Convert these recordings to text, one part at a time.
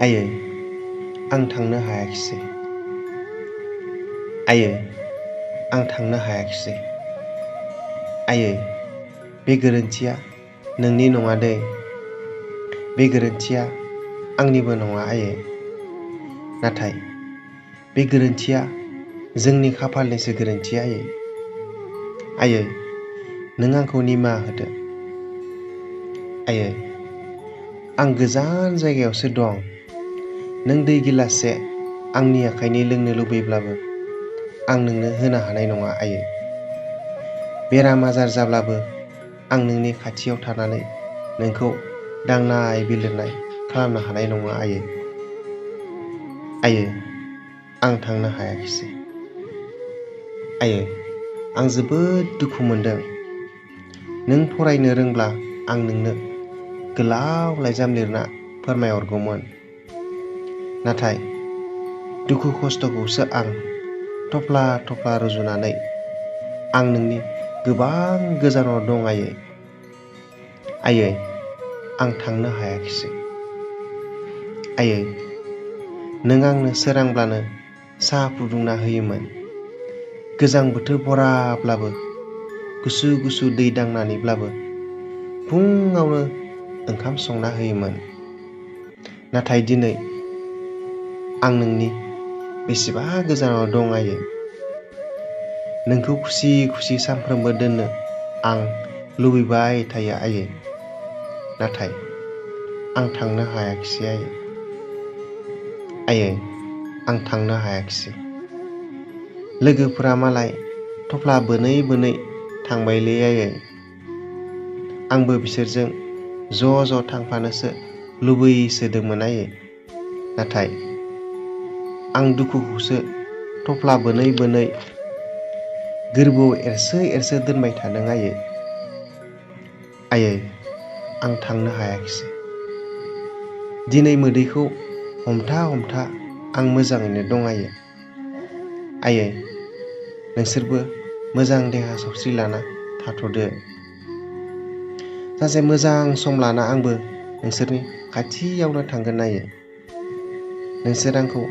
आयै आं थांनो हायाखिसै। आयै आं थांनो हायाखिसै। आयै बे गोरोन्थिया नोंनि नङा दै। बे गोरोन्थिया आंनिबो नङा आयै। नाथाय बे गोरोन्थिया जोंनि खाफालनिसो गोरोन्थि आयै। आयै नों आंखौ निमाहा होदो। आयै आं गोजान जायगायावसो दं। नों दै गिलाससे आंनि आखाइनि लोंनो लुबैब्लाबो आं नोंनो होनो हानाय नङा आयै। बेराम आजार जाब्लाबो आं नोंनि खाथियाव थानानै नोंखौ दांनाय बिलिरनाय खालामनो हानाय नङा आयै। आयै आं थांनो हायाखिसै। आयै आं जोबोद दुखु मोनदों। नों फरायनो रोंब्ला आं नोंनो गोलाव लाइजाम लिरना फोरमायहरगौमोन। नाथाय दुखु खस्थ'खौसो आं थफ्ला थफ्ला रुजुनानै आं नोंनि गोबां गोजानाव दं आयै। आयै आं थांनो हायाखिसै। आयै नों आंनो सोरांब्लानो साहा फुदुंना होयोमोन। गोजां बोथोर भराब्लाबो गुसु गुसु दै दांनानैब्लाबो फुङावनो ओंखाम संना होयोमोन। नाथाय दिनै आं नोंनि बेसेबा गोजानाव दं आयै। नोंखौ खुसि खुसि सानफ्रोमबो दोननो आं लुबैबाय थायो आयै। नाथाय आं थांनो हायाखिसै आयै। आयै आं थांनो हायाखिसै। लोगोफोरा मालाय थफ्ला बोनै बोनै थांबायलै आयै। आंबो बिसोरजों ज' ज' थांफानोसो लुबैसोदोंमोन आयै। नाथाय आं दुखुखौसो थफ्ला बोनै बोनै गोरबोआव एरसो एरसो दोनबाय थादों आयै। आयै आं थांनो हायाखिसै। दिनै मोदैखौ हमथा हमथा आं मोजाङैनो दं आयै। आयै नोंसोरबो मोजां देहा सावस्रि लाना थाथ'दो। सानसे मोजां सम लाना आंबो नोंसोरनि खाथियावनो थांगोन आयै। नोंसोर आंखौ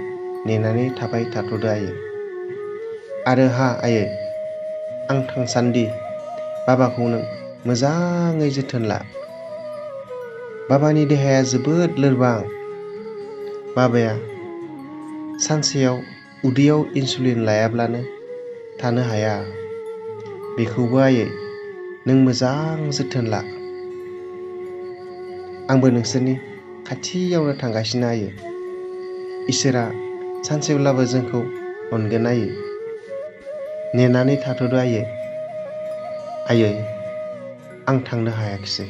नेनानै थाबाय थाथ'दो आयै। आरो आयै आं थांसान्दि बाबाखौ नों मोजाङै जोथोन ला। बाबानि देहाया जोबोद लोरबां। बाबाया सानसेयाव उदैयाव इनसुलिन लायाब्लानो थानो हाया। बेखौबो आयै नों मोजां जोथोन ला। आंबो नोंसोरनि खाथियावनो थांगासिनो आयै। इसोरा सानसेब्लाबो जोंखौ अनगोन आयै। नेनानै थाथ'दो आयै। आयै आं थांनो हायाखिसै।